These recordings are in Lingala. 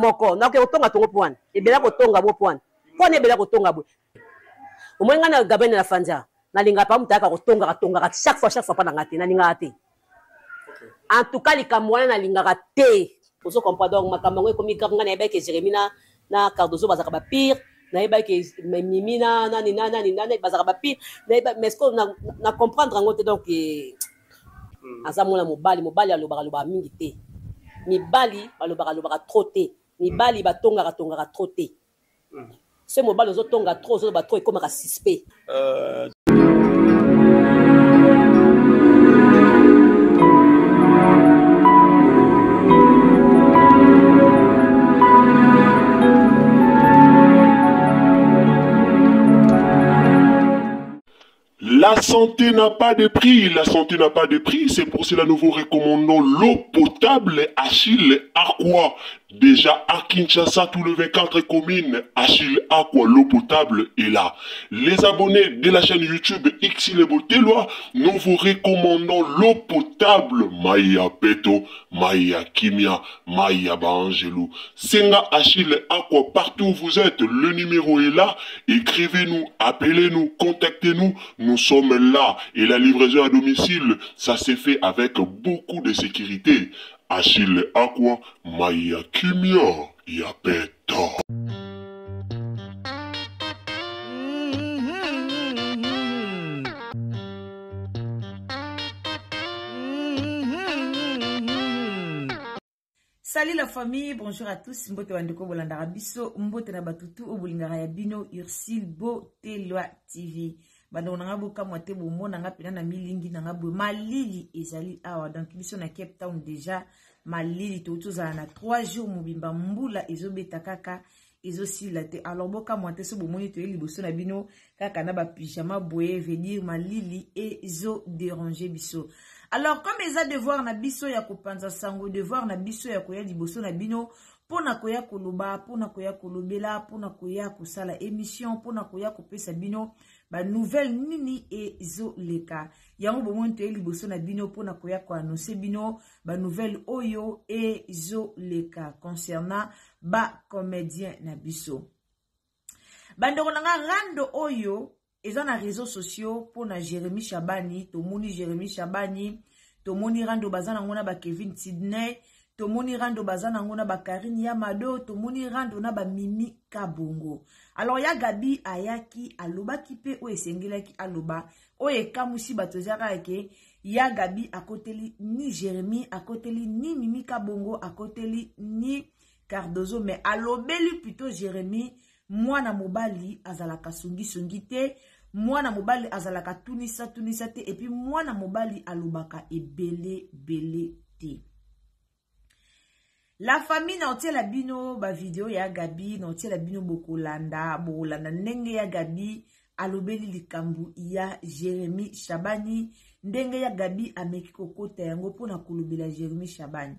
Moko nakoki kotonga tongo mpo wana ebele kotonga bo mpo wana mpo wana ebele kotonga boye. Omoni ngai na Gabriel na Fandia, nalingaka pa moto ayaka kotongaka tongaka chaque fois, chaque fois mpa na ngai te, nalingaka te. En tout cas likambo wana nalingaka te, ozo comprendre? Donc makambo yango ekomi grave. Ngai nayebaki ke Jérémie na Cardozo bazalaka bapire, nayebaki ke Mimi na nani na nani nani bazalaka bapire, nayeba, mais ce que na comprendre yango te. Donc aza mwana mobali, mobali alobaka alobaka mingi te, mibali balobaka alobaka trop te, mibali batongaka tongaka trop te. Se mobali ozotonga trop, ozoloba trop, ekomaka suspect. La santé n'a pas de prix, la santé n'a pas de prix, c'est pour cela nous vous recommandons l'eau potable Achille Aqua. Déjà à Kinshasa, tous les 24 communes, Achille Aqua, l'eau potable est là. Les abonnés de la chaîne YouTube Xile Boteloi, nous vous recommandons l'eau potable Maya Peto, Maya Kimia, Maya Baangelou. Senga Achille Aqua, partout où vous êtes, le numéro est là. Écrivez-nous, appelez-nous, contactez-nous. Nous sommes là. Et la livraison à domicile, ça s'est fait avec beaucoup de sécurité. Achille Aqua, Maya Kimia, Yapeto. Salut la famille, bonjour à tous. Mbote bandeko bolandaka biso, mbote na batutu oyo bolingaka ya bino Ursule Botelwa TV. Bandeko na nga bokamwa te, bomona nga mpena na milingi na nga boye. Malili ezali awa, donc biso na Cape Town déjà malili touti ozala na 3 jours mobimba mbula ezobeta kaka ezosila te. Alors bokamwa te so bomoni toye liboso na bino kaka na bapyjama boye, veut dire malili ezo déranger biso. Alors comme eza devoir na biso ya kopanza sango, devoir na biso ya koya liboso na bino mpona koya koloba, mpona koya kolobela, mpona koya kosala émission, mpona koya kopesa bino banouvelle nini ezoleka, yango bomoni toye liboso na bino mpona koya koannonce bino banouvelle oyo ezoleka concernant bacomédien na biso. Bandeko na nga, rando oyo eza na réseaux sociaux mpona Jérémy Shabani. Tomoni Jérémy Shabani, tomoni rando baza nango na bakevin Sydney, tomoni rando baza nango na bakarine Yamado, tomoni rando na bamimi Kabongo. Alors ya Gabi ayaki alobaki mpe oyo esengelaki aloba, oyo ekamwisi bato eza kaka ke ya Gabi akoteli ni Jérémy, akoteli ni Mimi Kabongo, akoteli ni Cardozo, mais alobeli plutôt Jérémy. Mwana mobali azalaka songisongi te, mwana mobali azalaka tunisa tunisa te, epuis mwana mobali alobaka ebele bele te. La famille, na otiela bino bavideo ya Gabi, na otiela bino, bokolanda, bokolanda ndenge ya Gabi alobeli likambo ya Jérémy Shabani, ndenge ya Gabi ameki kokota yango mpona kolobela Jérémy Shabani.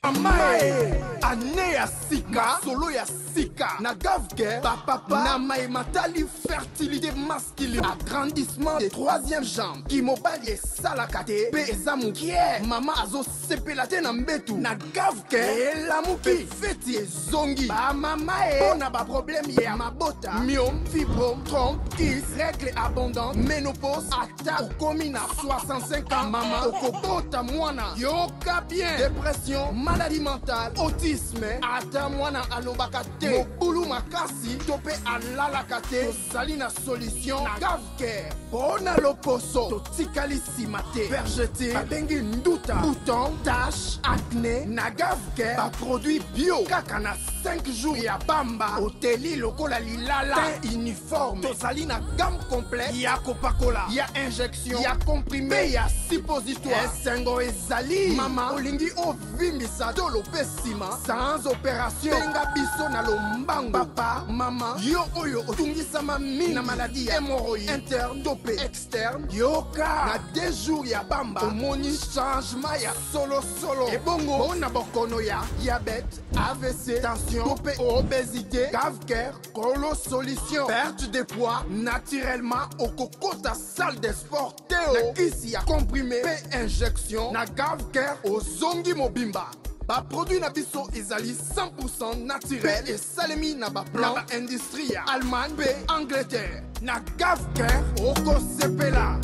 Mamae, ane ya sika, solo ya sika na Gavke bapapa na maye matali fertilité masculine, agrandissement de troisième jambe, kimobali esalaka te mpe eza mokie, mama azosepela te na mbetu, na Gavke elamuki, feti ezongi bamama e mpo na baproblème ya mabota, myome, fibrome, trompe, kyste, règle abondante, ménopause, ata okomi na 65 ans, mama okobota mwana, yoka bien, dépression, maladie mentale, autisme, ata mwana alobaka te, mobulu makasi to mpe alalaka te, tozali na solution na Gavcare. Mpo na loposo totikali nsima te, vergeture babengi nduta, bouton, tache, acné, na Gavcare baproduit bio, kaka na 5 jours ya pamba oteli lokola lilala, teint uniforme. Tozali na gamme complète ya kopakola, ya injection, ya comprimé mpe ya suppositoire. Esengo ezali, mama olingi ovimbisa tolo mpe nsima sans opération, benga biso na lombango. Papa, mama, yo oyo otungisama mingi na maladie ya hémorroïde interne to mpe externe, yoka, na 2 jours ya pamba omoni changement ya solosolo. Ebongo mpona bokono ya diabète, AVC, tension to mpe obésité, Gavcare kolo solution. Perte de poids naturellement, okokota salle de sport te o, na kisi ya comprimé mpe injection, na Gavcare ozongi mobimba. Baproduit na biso ezali 100% naturel, esalemi na baplan na baindustrie ya Allemagne mpe Angleterre. Na Gavcare okosepela.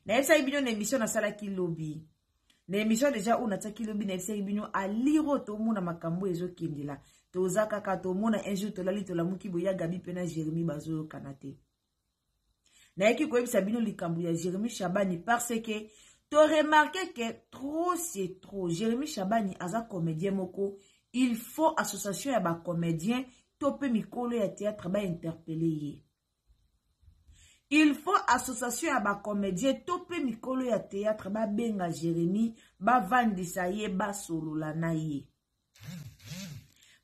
Nayebisaki bino na émission nasalaki lobi, na émission déjà oyo natiaki lobi, nayebisaki bino aliro tomona makambo ezokendela. Toza kaka tomona un jour tolali tolamuki boya Gabi mpe na Jérémi bazoyokana te. Nayaki koyebisa bino likambo ya Jérémi Shabani parce que toremarquer que trop c'est trop. Jérémi Shabani aza comédien moko, il faut association ya bacomédien to mpe mikolo ya théâtre bainterpeller ye. Il faut association ya bacomédien to mpe mikolo ya théâtre babenga Jérémi, bavandisa ye, basolola na ye,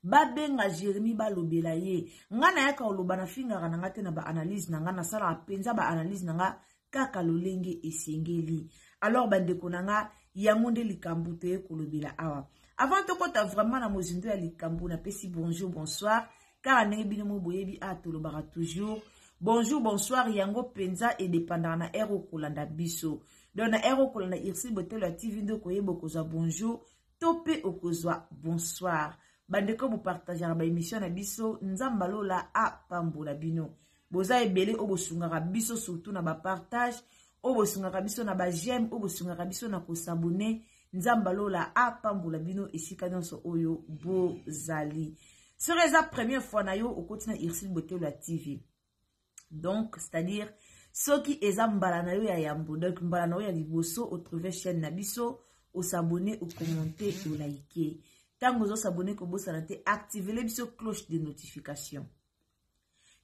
babenga Jérémi, balobela ye. Nga nayaka koloba, nafingaka na nga te na baanalyse na nga, nasalaka mpenza baanalyse na nga kaka lolenge esengeli. Alors bandeko na nga, yango nde likambo toye kolobela awa. Avant tokɔta vraiment na mozindo ya likambo, napesi bonjour, bonsoir, kaka ndenge bino mo boyebi a tolobaka toujours bonjour, bonsoir. Yango mpenza edépendaka na heure okolanda biso. Donc na heure okolanda Ursile Botelo ya TV nde okoyeba okozwa bonjour to mpe okozwa bonsoir. Bandeko bopartageaka baémission na biso, Nzambe alola apambola bino. Boza ebele oyo bosungaka biso, surtout na bapartage, oyo bosungaka biso na baj'aime, oyo bosungaka biso na kos'abonner. Nzambe alola apambola bino esika nyonso oyo bozali. Soki eza première fois na yo okoti na Ursile Botelo ya TV, donc c'est-à-dire soki eza mbala na yo ya yambo, donc mbala na yo ya liboso otrouver chaîne na biso, os'abonner, ocommenter, oliker. Ntango ozos'abonner, kobosana te activer biso cloche de notification.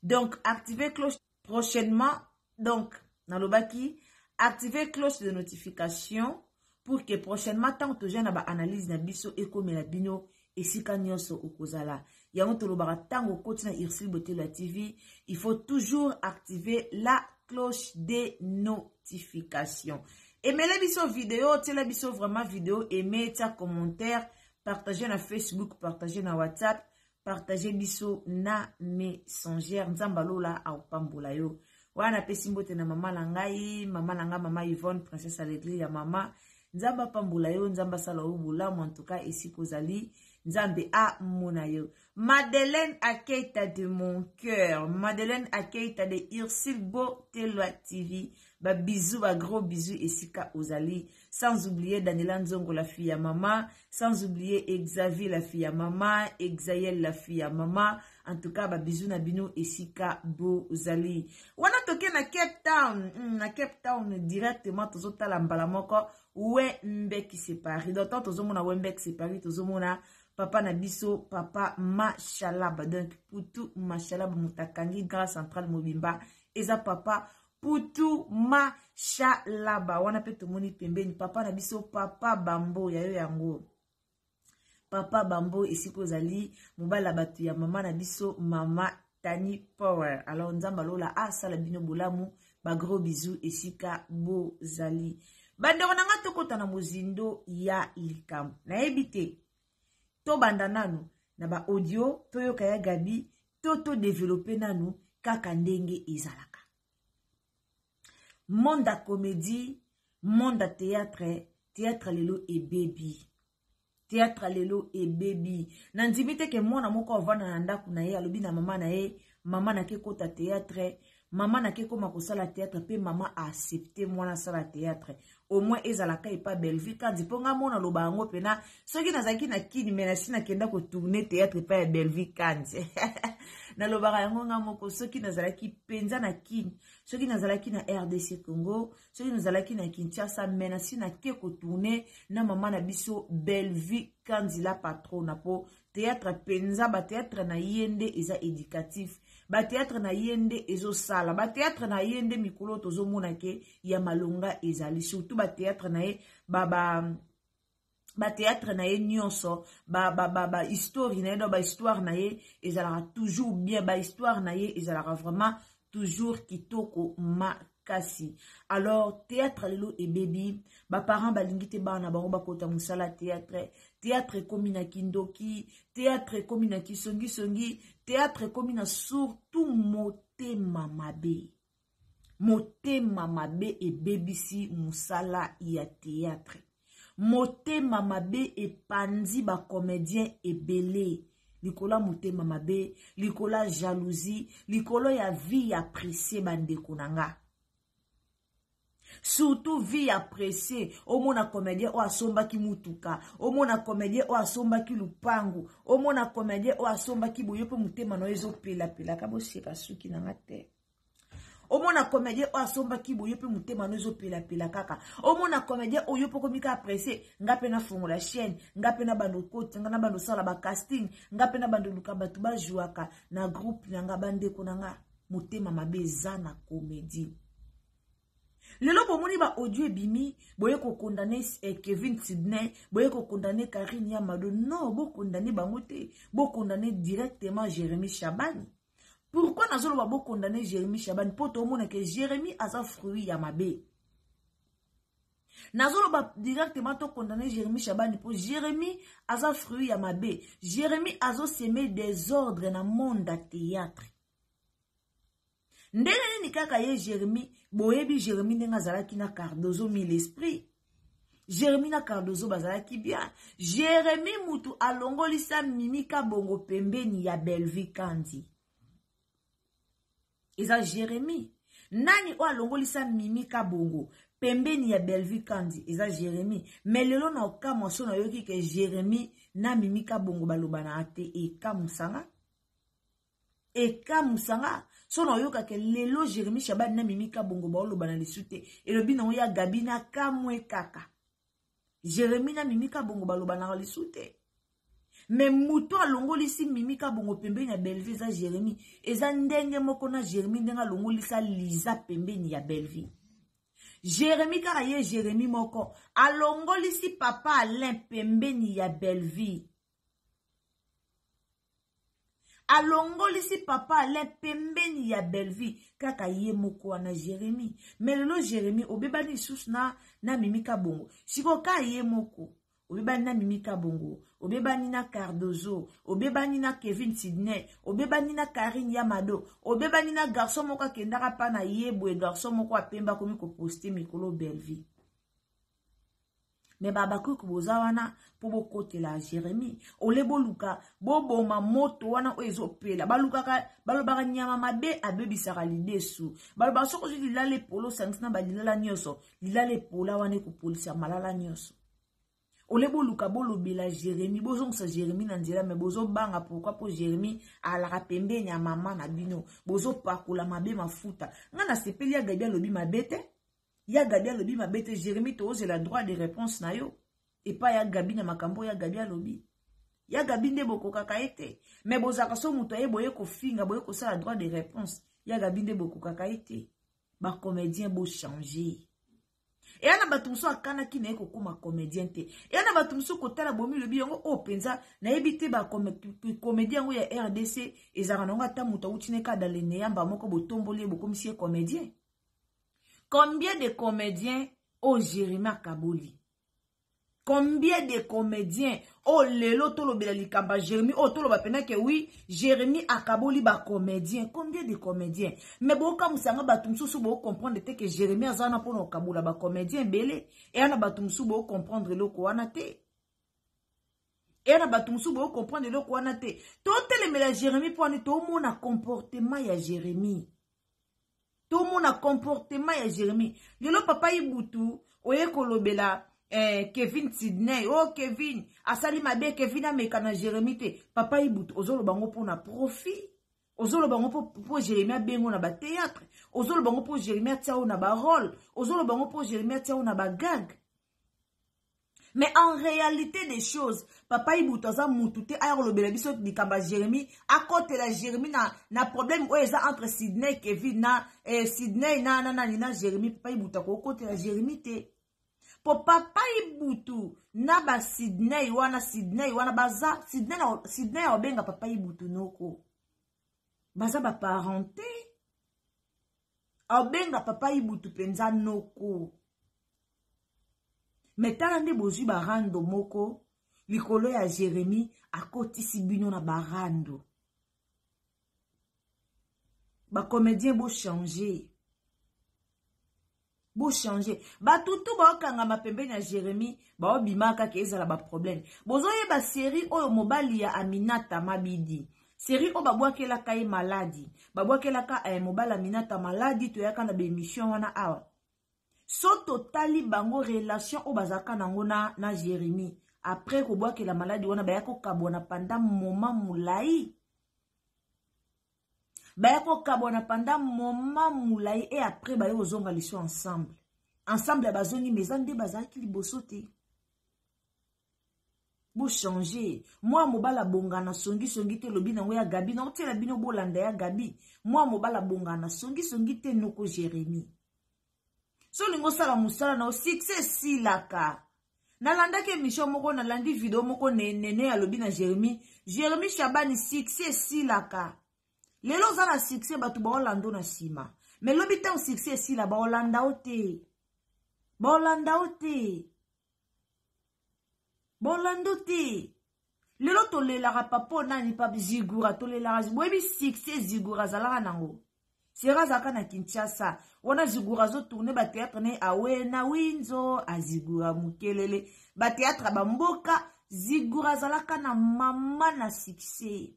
Donc activer cloche prochainement, donc nalobaki activer cloche de notification pour que prochainement ntango toza na baanalyse na biso ekomela bino esika nyonso okozala. Yango tolobaka, ntango okoti na Ursile Botelo ya TV, il faut toujours activer la cloche de notification. Emele biso video, tiela biso vraiment video, aime, tia commentaire, partage na Facebook, partage na WhatsApp, partage biso na Messenger. Nzambe alola akopambola yo. Wana napesi mbote na mama na ngai, mama na ngai, mama Yvonne, princesse à l'église ya mama. Nzambe apambola yo, Nzambe asala yo bolamu. En tout cas esika ozali, Nzambe amona yo. Madeleine Akeita de mon cœur, Madeleine Akeita de Ursile Botelwa TV, babisous, bagros bisous esika ozali. Sans oublier Daniela Nzongo, la fille ya mama, sans oublier Xavier, la fille ya mama, Exael, la fille ya mama. En tout cas babisous na bino esika bozali. Wana toke na Cape Town, na Cape Town directement tozotala mbala moko Wembeki Paris. Donc tant tozomona Wembeki Paris, tozomona papa na biso, papa Mashalaba, donc Putu Mashalaba, moto akangi Grand Central mobimba eza papa Putu Mashalaba. Wana mpe tomoni pembeni papa na biso, papa Bambo ya yo. Yango papa Bambo esika ozali, mobali ya bato ya mama na biso, mama Tani Power. Alors Nzambe alola asala bino bolamu, bagros bisous esika bozali. Bandeko na nga, tokɔta na mozindo ya likambo. Nayebi te, tobanda nanu na baaudio, toyoka ya Gabi to todévelopper nanu kaka ndenge ezalaka. Monde ya comédie, monde ya théâtre, théâtre lelo ebebi, théâtre lelo ebebi. Nandimi te ke mwana moko avanda na ndako na ye, alobi na mama na ye: "Mama, nake kota théâtre, mama, nake koma kosala théâtre", mpe mama aaccepter mwana asala théâtre. Au moins ezalaka epa Bellevue Kandi, mpo nga mona aloba yango mpena soki nazalaki na Kini, me nasi nakenda kotourner théâtre epai ya Bellevue Kandi. Nalobaka yango nga moko, soki nazalaki mpenza na Kini, soki nazalaki na RDC Congo, soki nazalaki na Kinshasa, me nasi nake kotourner na mama na biso Bellevue Kandi, la patrona, mpo théâtre mpenza, bathéâtre na ye nde eza éducatif, bathéâtre na ye nde ezosala, bathéâtre na ye nde mikolo tozomona ke ya malonga ezali, surtout bathéâtre na ye ba, ba, bathéâtre na ye nyonso, bahistoire ba, ba, na ye, donc bahistoire na ye ezalaka toujours bien, bahistoire na ye ezalaka vraiment toujours kitoko makasi. Alors théâtre lelo ebebi, baparent balingi te bana na bango bakota mosala théâtre. Théâtre ekomi na kindoki, théâtre ekomi na kisongisongi, théâtre ekomi na surtout motema mabe. Motema mabe ebebisi mosala ya théâtre. Motema mabe epanzi ba comediens ebele likolo ya motema mabe, likolo ya jalousie, likolo ya vie ya presse bandeko na nga. Surtout vie ya presse, omona comedien oyo asombaki mutuka, omona comedien oyo asombaki lupangu, omona comedien oyo asombaki boye, mpe motema na yo ezopelapelaka. Boseka suki na nga te. Omona comedien oyo asombaki boye, mpe motema no ezopelapela kaka. Omona comedien oyo mpo komi kaka presse, nga mpe nafongola chaîne, nga mpe na bando koti, nga na bando sala ba casting, nga mpe na bando luka bato bajouaka na groupe na nga. Bandeko na nga, motema mabe eza na comédie. Lelo bomoni ba audio ebimi, boye kokondane Kevin Sidney, boye kokondane Karine Yamado. Non, bokondane bango te, bokondane directement Jérémy Chabani. Pourquoi nazoloba bokondane Jérémy Chabani? Mpo tomona ke Jérémy aza fruit ya mabe. Nazoloba directement tokondane Jérémy Chabani mpo Jérémy aza fruit ya mabe. Jérémy azoseme désordre na monde ya théâtre. Ndenge nini kaka ye Jérémy, boyebi Jérémy ndenge azalaki na Cardozo mille esprit. Jérémy na Cardozo bazalaki bien. Jérémy mutu alongolisa Mimi Kabongo pembeni ya Bellevue Kandi. Eza Jérémy. Nani oyo alongolisa Mimi Kabongo pembeni ya Bellevue Kandi? Eza Jérémy. Mais lelo na okamwa so nayoki ke Jérémy na Mimi Kabongo balobana te, ekamusanga. Ekamusa nga so nayoka ke lelo Jérémy Chabani na Mimi Kabongo baoloba na lisu te. Elobi nango ya Gabi na kamwe kaka. Jérémy na Mimi Kabongo baloba na lisu te. Mais moto alongolisi Mimi Kabongo pembeni ya Bellevue eza Jérémy. Eza ndenge moko na Jérémy ndenge alongolisa Liza pembeni ya Bellevue. Jérémy kaka ye Jérémy moko alongolisi papa Alain pembeni ya Bellevue. Alongolisi papa Alain pembeni ya Bellevue kaka ye moko wana Jérémy. Mais lelo Jérémy obebani lisusu na Mimi Kabongo. Siko ka ye moko obebani na Mimi Kabongo, obebani na Cardozo, obebani na Kevin Sidney, obebani na Karine Yamado, obebani na garçon moko akendaka pa na ye boye, garçon moko apemba komi koposte mikolo Bellevue. Me babakuku boza wana mpo bokotela Jérémy, ole boluka boboma moto wana oyo ezopela. Balukaka, balobaka nyama mabe abebisaka lidesu. Balobaka soki ozwi lilala epola osangisi na balilala nyonso, lilala epola wana ekopolisa malala nyonso. Ole boluka bolobela Jérémy, bozongisa Jérémy na nzela, me bozobanga pourquoi? Mpo Jérémy alaka pembeni ya mama na bino, bozopakola mabe mafuta. Nga nasepeli ya Gabi alobi mabe te. Ya Gabi alobi mabe te. Jérémy, tozela droit de réponse na yo epai ya Gabi na makambo ya Gabi alobi. Ya Gabi nde bokokaka ye te, me bozalaka so moto aye boye kofinga, boye kosala droit de réponse. Ya Gabi nde bokokaka ye te. Bacomédien bochange. Eya na bato mosusu akanaki na ye kokóma comédien te. Eya na bato mosusu kotala bomi lobi yango oyo mpenza nayebi te. Bacomédien yango ya RDC ezalaka nango ata moto awuti ne kaka daleneyamba moko botomboli ye bokomisi ye comédien. Combien de comédiens oyo Jérémy akaboli? Combien de comédiens oyo lelo tolobela likambo ya Jérémy, oyo toloba mpena ke oui, Jérémy akaboli bacomédien? Combien de comédiens? Mais bokamwisanga bato mosusu bocomprendre te ke Jérémy aza wana mpona kokabola bacomédien ebele. Eya na bato mosusu bocomprendre eloko wana te. Eya na bato mosusu bocomprendre eloko wana te. Totelemela Jérémy mpo wani tomona comportement ya Jérémy. Tomona comportement ya Jérémy. Lelo papa Ibutu oye kolobela Kevin Sidney, oh Kevin asali mabe, Kevin ameka na Jérémy te. Papa Ibutu ozoloba ngo mpona profit, ozoloba ngo mpo Jérémy abengo na bathéâtre, ozoloba ngo mpo Jérémy atia oyo na barole, ozoloba ngo mpo Jérémy atia oyo na bagag. Mais en réalité des choses, papa Ibutu aza mutu te aya kolobela biso likambo ya Jérémy, akotela Jérémy na problème oyo eza entre Sidney, Kevin na Sidney na nani na Jérémy. Papa Ibutu akokotela Jérémy te. Po papa Ibutu na ba Sidney wana, Sidney wana baza Sidney na Sidney aobenga papa Ibutu noko. Baza ba parenté. Aobenga papa Ibutu penza noko. Me tala nde bozwi barando moko likolo ya Jérémy akotisi bino na barando. Bacomédien bochange. Bochange. Bato tu baokangama pembeni ya Jeremie, baobima kaka ezala ba problème. Bozoyeba série oyo mobali ya Aminata Mabidi. Série oyo babwakelaka ye maladi. Babwakelaka eh, mobali Aminata maladi, toyaka na ba émission wana awa. So totali bango relation oyo bazalaka nango na, na Jeremie. Après kobwakela maladi wana baya kokabwana pendant moment molai. Baya kokabwana pendant moment molai et après baye kozonga liso ensemble. Ensemble bazongi mais eza nde bazalaki liboso te. Bochanger. Mwa mobali abongana songisongi te, lobi nango ya Gabi, naotiela bino bolanda ya Gabi. Mwa mobali abongana songisongi te noko Jeremie. So olingi osala mosala na yo, succès esilaka. Nalandaki émission moko, nalandi video moko, nene alobi na Jérémie, Jérémie Shabani, succès esilaka. Lelo oza na succès, bato baolanda na nsima. Mais lobi ntango succès esila, baolanda yo te. Baolanda yo te. Baolanda te. Lelo tolelaka papa nani, papa Zigura, tolelaka, boyebi succès Zigura azalaka nango. Sera azalaka na Kinshasa, wana Zigura azotourne ba théâtre ne awe na Winzo, azigura mokelele, ba théâtre ba mboka, Zigura azalaka na mama na succès.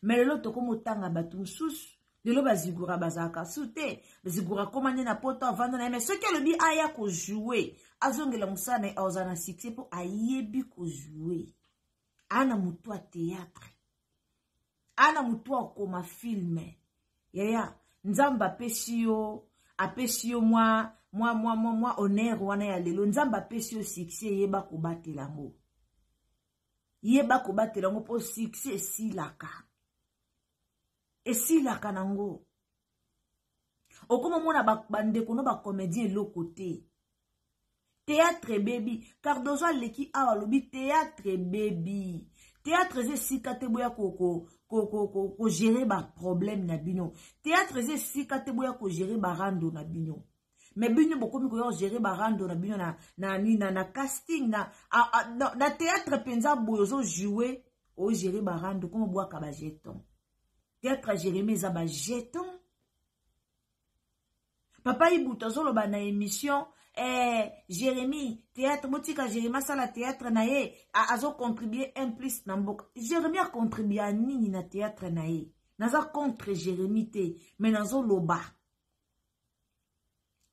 Mais lelo tokomotanga bato mosusu, lelo ba Zigura bazalaka su te, Zigura akoma nde na poto avanda na ye, mais soki alobi aya kojouer, azongela mosala na ye, azala na succès mpo ayebi kojouer. Ana motu ya théâtre. Ana motu akoma filme. Yaya, Nzambe apesi yo, apesi yo mwa, mwa, mwa, mwa, mwa honneur wana ya lelo. Nzambe apesi yo succès, yeba kobatela yango. Yeba kobatela yango mpo succès esilaka. Esilaka nango. Okoma mona bandeko no ba comédien eloko te. Théâtre ebebi. Cardozo aleki awa alobi théâtre ebebi. Théâtre eza esika te boya ko gérer ba problème na bino. Théâtre eza esika te boya ko gérer ba rando na bino. Mais bino bokomi koya gérer ba rando na bino na, na, na, na casting, na, a, a, na, na théâtre penza boyo ozo jouer, o gérer ba rando, komo bwaka ba jeton. Théâtre Jérémie eza ba jeton. Papa Ibutu azoloba na émission, Jérémie, théâtre, botika Jérémie asala théâtre na ye, azo contribuer un plus na mboka. Jérémie a contribué à nini na théâtre na ye? Naza contre Jérémie te, mais nazoloba.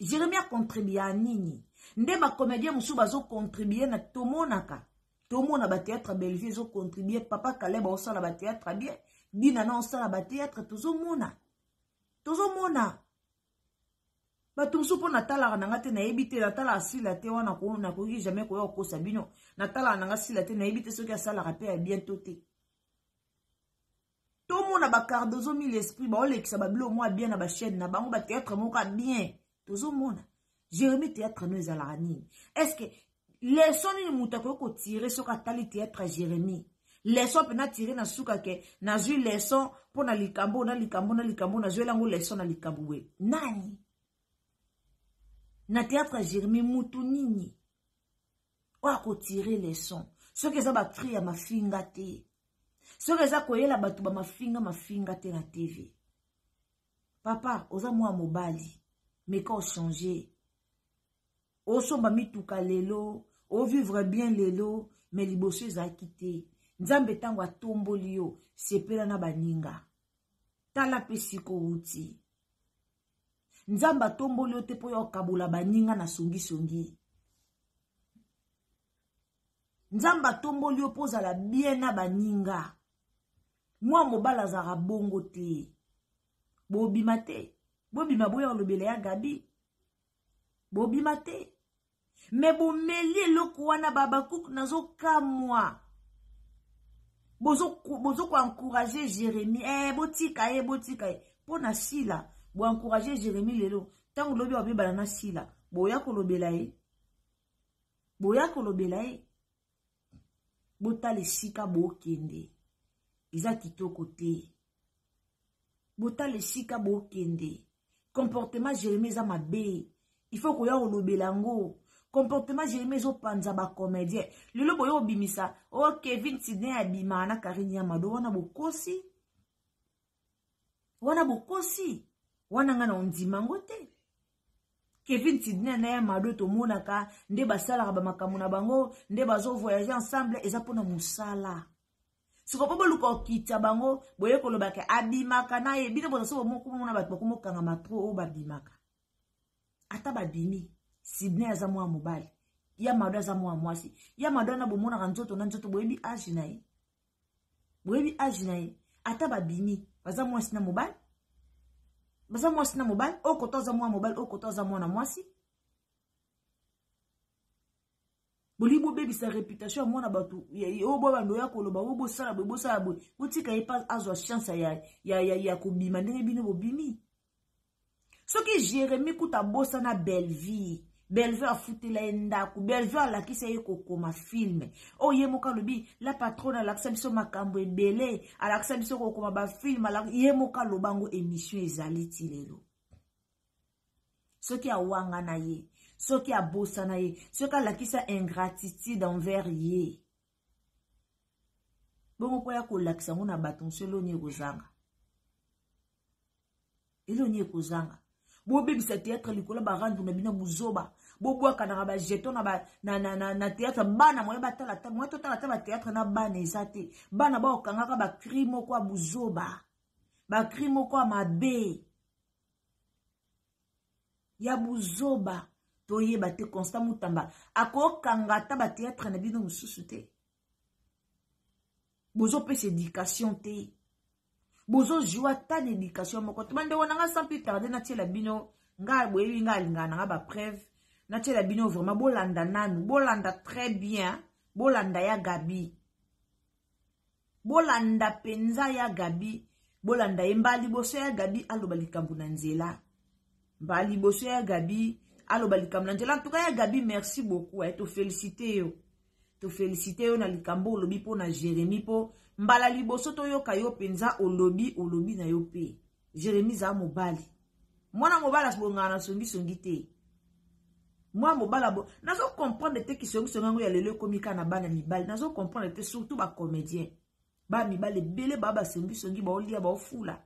Jérémie a contribué à nini? Nde ba comédien mosusu bazo contribuer na tomonaka. Tomona ba théâtre Bellevue ezo contribuer, Papa Caleb osala ba théâtre bien, Dina na osala ba théâtre, tozomona. Tozomona. Bato mosusu mpo natalaka na nga te, nayebi te, natalaka sila te wana nakoki jamais koya kokosa bino. Natalaka na nga sila te, nayebi te soki asalaka pe ya bientôt te. Tomona ba Cardozo mille esprit baolekisa ba bilo mwa bien na ba chaîne na bango, ba théâtre moko ya bien. Tozomona. Jérémie théâtre no ezalaka nini? Est-ce que leçon nini moto akoki kotirer soki atali théâtre ya Jérémie? Leçon mpe natire na suka ke nazwi leçon mpo na likambo, na likambo, na likambo, nazweli yango leçon na likambo boye. Nani? Na théâtre ya Jérémie mutu nini oyo akotire leçon? Soki eza ba cri ya mafinga te, soki eza koyela bato ba mafinga mafinga te na TV. Papa, oza mwa mobali, meka ochanger. Osomba mituka lelo, ovivre bien lelo, mais liboso ezalaki te. Nzambe ntango atomboli yo, sepela na baninga. Tala pe siko wuti. Nzambe atomboli yo te po yo okabola baninga na songisongi. Nzambe atomboli yo po ozala bien na baninga. Mwa mobali azalaka bongo te. Bobima te. Bobima boya olobela ya Gabi. Bobima te. Me bomeli eloko wana Babakouk nazokamwa. Bozo ko encourager Jérémie. Botika ye, botika ye. Po na Sila, bo encourager Jérémie lelo. Tango lobi babebana na Sila, boya kolobela ye. Boya kolobela ye. Botala esika bokende. Eza kitoko te. Botala esika bokende. Comportement Jérémie eza mabe. Il faut koya kolobela yango. Comportement Jérémie ezopanza ba comédien. Lelo boyo obimisa, oh Kevin Sidney abima na Karine Yamado wana bokosi. Wana bokosi. Wana nga na ondima ngo te. Kevin Sidney na ya Mado tomonaka nde basalaka bamakambo na bango nde bazovoyage ensemble eza mpona mosala siko mpo boluka okitisa bango boye kolobaka abimaka na ye bino boza so bomokomona bato bakomokangama tro oyo babimaka ata babimi Sidney aza mwana mobali ya Mado aza mwana mwasi ya Mado wana bomonaka nzoto na nzoto boyebi age na ye boyebi age na ye ata babimi baza mwasi na mobali baza mwasi na mobali oyo koto aza mwana mobali oyo koto aza mwana mwasi bolingi bobebisa réputation ya mwana bato oyo bobanda oya koloba oyo bosala boye bosala boye botika ye mpe azwa chance ya, ya, ya, ya kobima ndenge bino bobimi soki jeremi kuta abosana bellevie bellevue afutela ye ndako bellevue alakisa ye kokoma filme oyo ye moko alobi la patrone alakisa biso makambo ebele alakisa biso kokoma bafilme ye moko aloba yango émission ezali ti lelo soki awangana ye soki abosana ye soki alakisa ingratitude envers ye bongo mpo ya kolakisa yango na bato mosusu eloni ekozanga eloni ekozanga bobebisa théâtre likolo barandu na bino buzoba bobwakanaka bajeton na, ba, na, na, na, na théâtre bana moye batala ta moye totala ta batheatre na bana eza te bana baokangaka bacri moko ya buzoba bacri moko ya mabe ya buzoba toyeba te constant mutamba akokanga ata batheatre na bino mosusu te bozopesa éducation te bozozwa ata na éducation moko te bandeko na nga sans plus tarde natiela bino ngai boyebi ngai alingaka na nga bapreuve natiela bino vraiment bolanda nanu bolanda très bien bolanda ya gabi bolanda mpenza ya gabi bolanda ye mbala liboso ya gabi aloba likambo na nzela mbala liboso ya gabi aloba likambo na nzela en tout cas ya gabi merci beaucoup eh, tofélicité yo tofélicité yo na likambo olobi mpo na jérémi mpo mbala liboso toyoka yo mpenza olobi olobi na yo mpe jérémi zaa mobali mwana mobali asibongaka na songisongi te mwana mobali abo nazo comprendre te kisongisongi yango ya lelo ekomi kaka na bana mibali nazo comprendre te surtout bacomédien bana mibali ebele baa basongisongi baolia baofula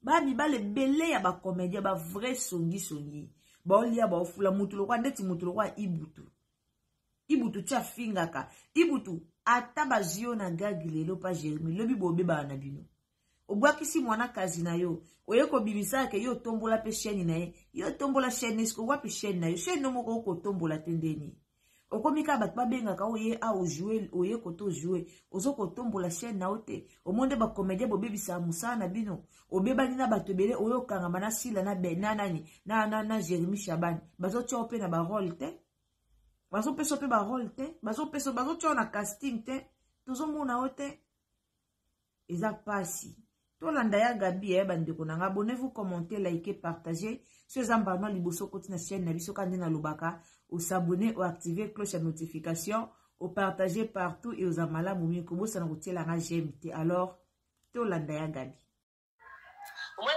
bana mibali ebele ya bacomédien bavrai songisongi baolia baofula mutu lokwa ndeti mutu lokwa ibutu ibutu ti afingaka ibutu ata bazwi yo na gagi lelo pa jeremi lobi bobebana na bino obwakisi mwana kazi na yo oye kobimisa ke yo otombola mpe chaîne na ye yo otombola chaîne eske wapi chaîne na yo chaîne no moko okotombola te ndeni okomi kaka bato babengaka oye a ojoue oye kote ojoue ozo kotombola chaîne na yo te omoni nde bacomédien bobebisaka mosala na bino obebani na bato ebele oyo okangama na sila na be na nani na, na, na jérémi chabani bazotia yo mpe na barole te bazopesa yo mpe barole te bazopesa bazotia yo na casting te tozomona yo te eza pasi tolanda ya gabi ya bandeko na nga abonnez-vous commentez likez partagez so eza mbala liboso okoti na chaîne na biso ka nde nalobaka osabonne oactive cloche ya notification opartage partout e oza malamu mingi kobosana kotiela nga j'aime te alors tolanda ya gabi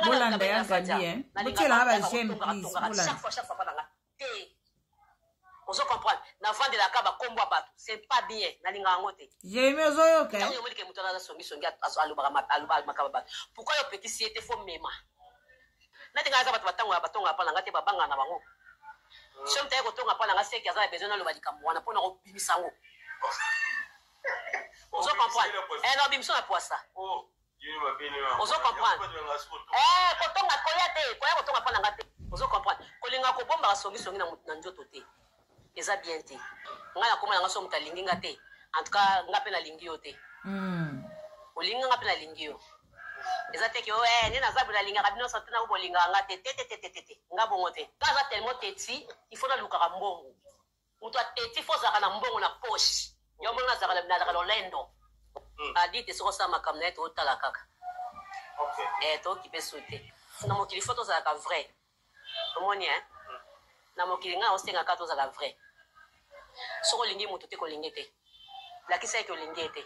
bolanda ya gabi eh botiela nga ba j'aime please bolanda ozo comprendre navandelaka bakombo ya bato c'est pas bien nalingaka yango te jeremi ozoyoka ntango yomonike moto wana aza songisongi alobaka makambo bato pourquoi yo opekisi ye te fo mema nati ngai aza bato batangola batongola mpa na ngai te babangana na bango so moto aye kotonga mpa na ngai seki aza na besoin naloba likambo wana mpo na kobimisa yango ozo comprendre eh, na obimisa na pwasa ozo comprendre eh, kotonga koya te koya kotonga mpa na ngai te ozo comprendre kolinga kobombaka songisongi na, na nzoto te eza bien te ngai nakoma na ngai so moto alingi nga te en tout cas nga mpe nalingi yo te olingi nga mpe nalingi yo eza te ke oh, eh, nde naza boye nalingaka bino nyonso te nako bolingaka nga te te te te te te te nga bongo te nga aza tellement teti il faut nalukaka mbongo moto ateti fo ozalaka na mbongo na poche yo mona nazalaka lolendo adi te soki osala makambo na ye tootala kaka eh, tookipe su te na mokili fo tozalaka vrai omoni eh? Na mokili ngai osenga kaka tozala vrai soki olingi moto te kolingi te lakisa ye ke olingi ye te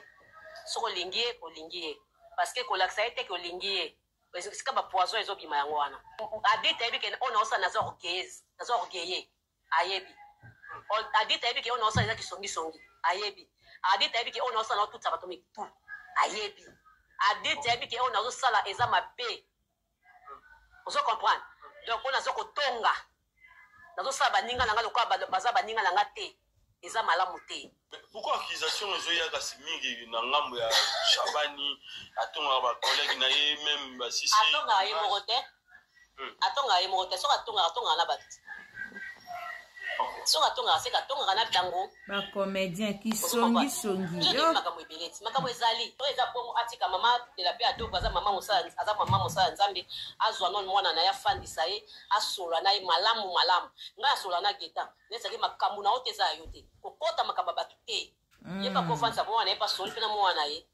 soki olingi ye olingi ye parce que kolakisa ye te ke olingi ye esika bapoison ezobima yango wana adite ayebi ke oyo naosala naza orgueilleuse naza orgueilleux ayebi adite ayebi ke oyo naosala eza kisongisongi ayebi adite ayebi ke oyo naosala naotutisa bato mitu ayebi adite ayebi ke oyo nazosala eza mabe ozo comprendre Donc oyo nazo kotonga, nazosala baninga na nga lokola baza baninga na nga te, eza malamu te. Pourquoi accusation ezoya kasi mingi na ngambo ya Shabani? Atongaka ba collègue na ye, même basisi. Atongaka ye moko te. Atongaka ye moko te. Soki atongaka, atongaka na bato. Soki atongaka, seke atongaka na bango. Bacomédien kisongisongi. Makambo ebele ti makambo ezali oyo eza bongo. Atika mama de la paix adogo, aza mama mosala, aza mama mosala ya Nzambe. Azwa nano mwana na ye, afandisa ye, asola na ye malamu malamu. Ngai asola na Geta, nesaki makambo na yo te, eza ya yo te, kokɔta makambo ya bato te. Ye mpe akofandisa mwana ye, mpe asoli mpe na mwana ye.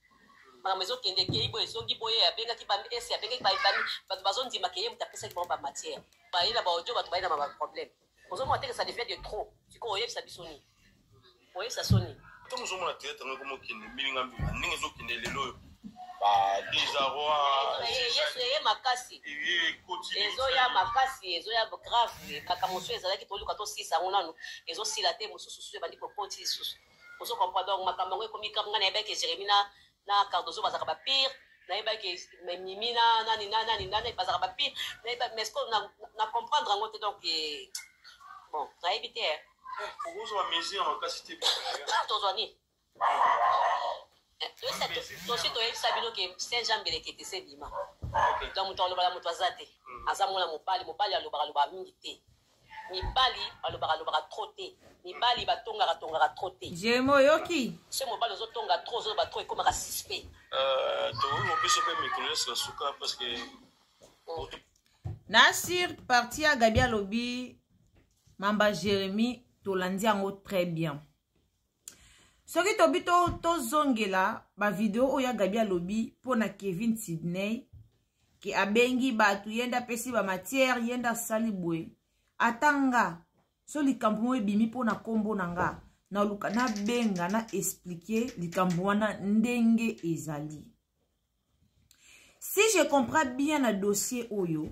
Makambo ezokende, ekei boye, ezongi boye. Abengaki ese, abengaki bato, bazondimaka ye moto apesaki bango bamatière, baye na baaudio, bato baye na baproblème. Ozomona teke ça devient de trop. Sikoyo oyebisa biso nini? Oyebisa so nini? Ntango ozomona théâtre yango ekomokende mbilinga mbinga, ndenge ezokende lelo oyo, badésarroi. Yesu eye makasi, ezoya makasi, ezoya grave. Makambo mosusu ezalaki, toluka tosisa yango nanu, ezosila te. Mosusu susu ebandi kokoti lisusu, ozo comprendre? Donc makambo yango ekomi grave. Ngai nayebaki Jérémi na Cardozo bazalaka bapire, nayebaki Mimi na nani na nani nani bazalaka bapire, nayeba, mais ce na comprendre yango te. Donc bon, nayebi te. Okozwa mesure makasi te? Tozwa nini? Tosi toyebisa bino ke Saint Jean Mbelekete se bima. Donc moto alobaka, moto aza te, aza mwana mobali. Mobali alobaka, alobaka mingi te. Mibali balobaka, alobaka trop te. Mibali batongaka, tongaka trop te. Jemo oyoki. So mobali ozotonga trop, ozoloba trop, ekomaka suspect. Tokoki kopesa mpe mikolo nyonso na suka, parce que Na sur partie ya Gabi, alobi mamba Jérémi, tolandi yango très bien. Soki tobi tozongela bavideo oyo ya Gabi, alobi mpo na Kevin Sydney ke abengi bato, ye nde apesi bamatière, ye nde asali boye. Ata nga, so likambo moko ebimi mpo na nkombo na nga, naluka nabenga na expliquer likambo wana ndenge ezali. Si je comprends bien, na dossier oyo,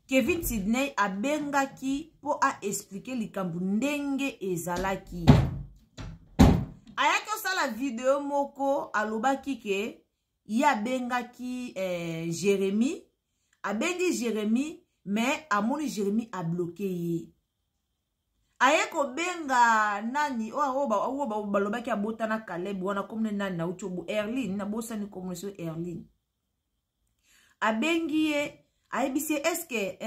Kevin Sydney abengaki mpo aexpliquer likambo ndenge ezalaki. Ayaki osala video moko, alobaki ke ye abengaki Jérémi, abengi Jérémi, mais amoni Jérémi abloquer ye. Aye kobenga nani oyo balobaki abotana Caleb wana, komne nani, nauti obo Erline, nabosani komne, so Erline abengi ye, ayebisi ye eske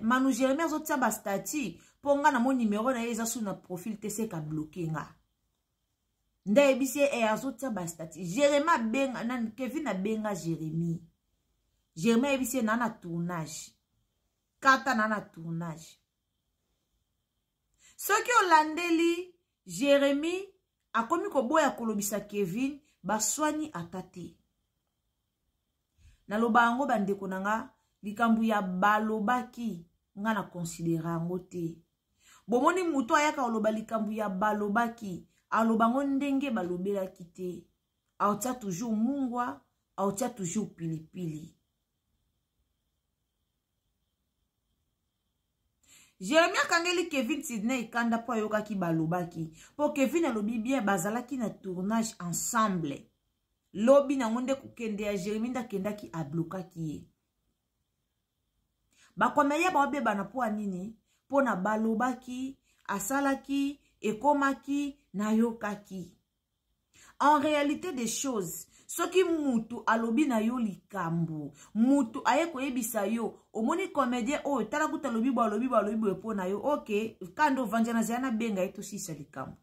Manu Jérémi azotia bastatuts, mpo nga na mo numero na ye eza su na profil te, seka bloquer nga. Nde ayebisi ye azotia bastatuts. Jérémi abenga nani, Kevin abenga Jérémi. Jérémi ayebisi ye na tournage, kata na tournage. Soki olandeli, Jérémi akomi koboya kolobisa Kevin, baswani ata te. Naloba yango, bandeko na nga, likambo ya balobaki, nga na considérer yango te. Bomoni, moto ayaka koloba likambo ya balobaki, aloba yango ndenge balobelaki te, aotia toujours mungwa, aotia toujours pilipili. Jérémi akangeli Kevin Sydney kanda mpo ayokaki balobaki, mpo Kevin alobi bien, bazalaki na tournage ensemble. Lobi nango nde kokende ya Jérémi, nde akendaki ablokaki ye. Bakomeye baobebana mpo ya nini? Mpo na balobaki, asalaki, ekomaki, nayokaki. En réalité des choses, soki mutu alobi na yo likambo, mutu aye koyebisa yo, omoni comédien oyo, tala kuta alobi boye, alobi boye, alobi boye mpo na yo, ok, kanda ovandi na zela, nabenga ye, tosisa likambo.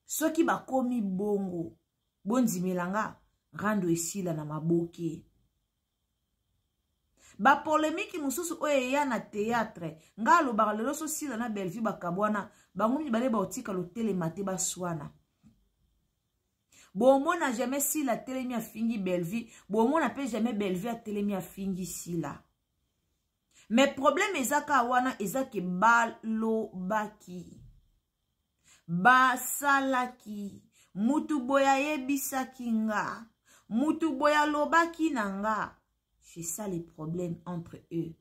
Soki bakomi bongo, bondimela nga, rando esila na maboke. Bapolémique mosusu oyo eya na théâtre, nga alobaka lelo, so Sila na Bellevue bakabwana, bango mibale baotika lotelema te, baswana. Bomona jamais Sila atelemi afingi Bellevue, bomona mpe jamais Bellevue atelemi afingi Sila. Mais problème eza kaka wana, eza ke balobaki, basalaki, mutu boye ayebisaki nga, mutu boye alobaki na nga. C'est ça les problèmes entre eux.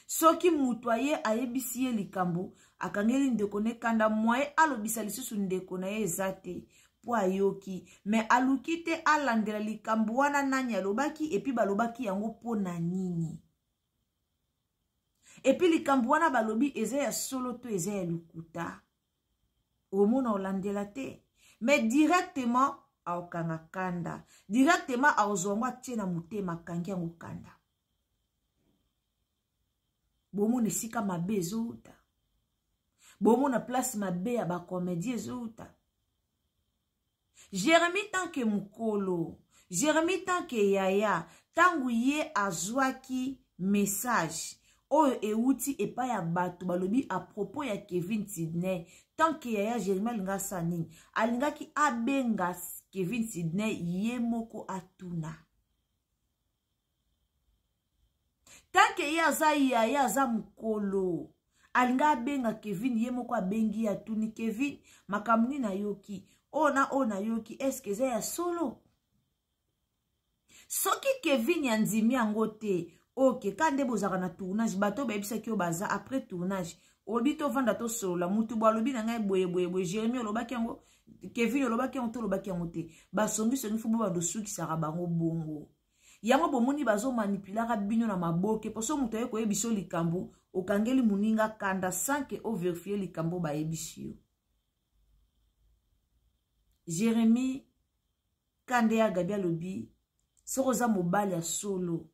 Soki mutu aye ayebisi ye likambo, akangeli ndeko ne kanda, mwaye alobisa lisusu ndeko na ye eza te, mpo ayoki, me aluki te alandela likambo wana, nani alobaki, et puis balobaki yango mpo na nini. Epuis likambo wana balobi eza ya solo to eza ya lokuta, omona olandela te, mais directement aokanga kanda, directement aozwa yango atie na motema, akangi yango kanda. Bomona esika mabe ezowuta, bomona place mabe ya bacomédie ezowuta. Jérémie tant que mokolo, Jérémie tant que yaya, ntango ye azwaki message oyo ewuti epai ya bato balobi à propos ya Kevin Sidney, tant que yaya Jérémie alingi asala nini? Alingaki abenga Kevin Sidney ye moko atuna. Tant que ye aza yaya, aza mokolo, alingi abenga Kevin ye moko, abengi ye atuni Kevin makambo nini nayoki oyo na oyo nayoki, eske eza ya solo? Soki Kevin andimi yango te, oke ka nde bozalaka na tournage, bato bayebisaki yo baza après tournage, olobi tovanda tosolola, mutu bo alobi na ngai boye boye boye, Jérémie olobaki yango, Kevin olobaki yango to olobaki yango te, basongisongi fo bo bandosukisaka bango bongo. Yango bomoni bazomanipulaka bino na maboke, mpo so moto aye koyebisa yo likambo, okangeli moninga kanda sans ke overifie likambo bayebisi yo. Jérémie kande ya Gabi alobi soki oza mobali ya solo,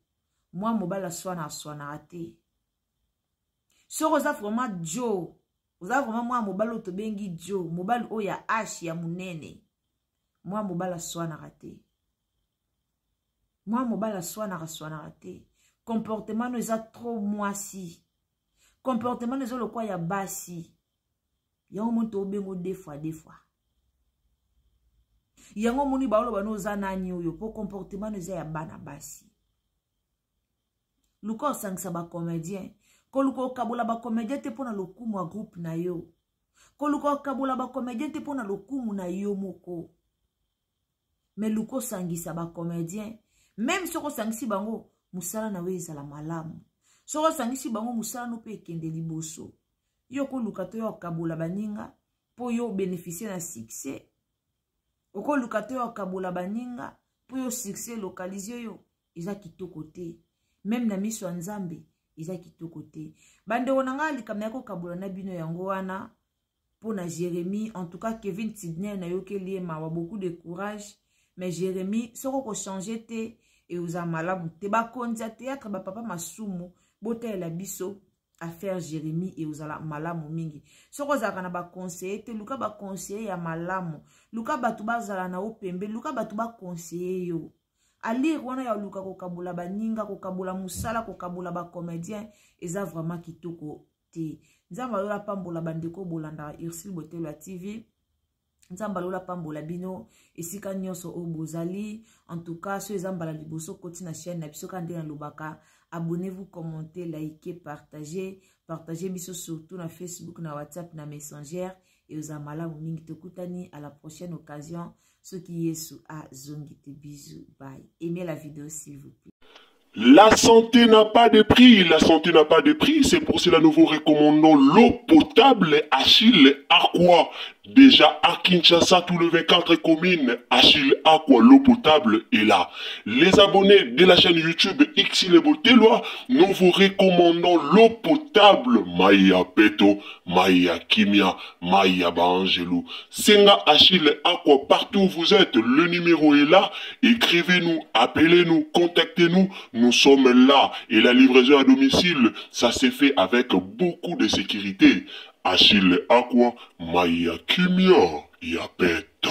mwa mobali aswana aswanaka te. Soki oza vraiment jo, oza vraiment mwa mobali oyo tobengi jo, mobali oyo ya h ya monene, mwa mobali aswanaka te, mwa mobali aswanaka aswanaka te. Comportement no eza trop mwasi, comportement no eza lokwa ya basi. Yango moni tobengo deux fois deux fois, yango moni baoloba no oza nani oyo, mpo comportement no eza ya bana basi. Luka osangisa bacomédien, koluka okabola bacomédien te mpo na lokumu ya groupe na yo, koluka okabola bacomédien te mpo na lokumu na yo moko, me luka osangisa bacomédien. Meme soki osangisi bango, mosala na yo ezala malamu. Soki osangisi bango, mosala no mpe ekende liboso. Yo koluka to yo okabola baninga mpo yo obénéficie na succès, okoluka to yo okabola baninga mpo yo succès localise yo, eza kitoko te. Meme na miso ya Nzambe eza kitoko te. Bandeko na ngai, likambo ya kokabola na bino yango wana mpo na Jérémie. En tout cas Kevin Sidney, nayokeli ye mawa, beaucoup de courage. Mais Jérémie, soki okochange te, ekozala malamu te. Bakonzi ya théâtre, bapapa masumu, botalela biso affaire Jérémie, ekozala malamu mingi. Soki ozalaka na baconseiller te, luka baconseiller ya malamu, luka bato bazala na yo pembe, luka bato baconseiller yo. Alire wana ya luka kokabola baninga, kokabola mosala, kokabola bacomédien, eza vraiment kitoko te. Nzambe alola pambola bandeko bolandaka Ursule Botelo ya TV. Nzambe alola pambola bino esika nyonso oyo bozali. En tout cas, so eza mbala liboso koti na chaîne na biso, kaka nde nalobaka, abonnez-vous, commentez, likez, partagez, partagez biso surtout na Facebook, na WhatsApp, na Messenger, eozala malamu mingi. Tokutani à la prochaine occasion soki Yesu azongi te. Bisous, bye, aimez la vidéo s'il vous plaît. La santé n'a pas de prix, la santé n'a pas de prix, c'est pour cela nous vous recommandons l'eau potable Achille Aqua. Déjà à Kinshasa, tout le 24 communes, Achille Aqua, l'eau potable est là. Les abonnés de la chaîne YouTube Xile Boteloi, nous vous recommandons l'eau potable Maya Peto, Maya Kimia, Maya Baangelou. Senga Achille Aqua, partout où vous êtes, le numéro est là. Écrivez-nous, appelez-nous, contactez-nous. Nous sommes là. Et la livraison à domicile, ça s'est fait avec beaucoup de sécurité. Achille Aqua, Maya Kimia, Yapeto.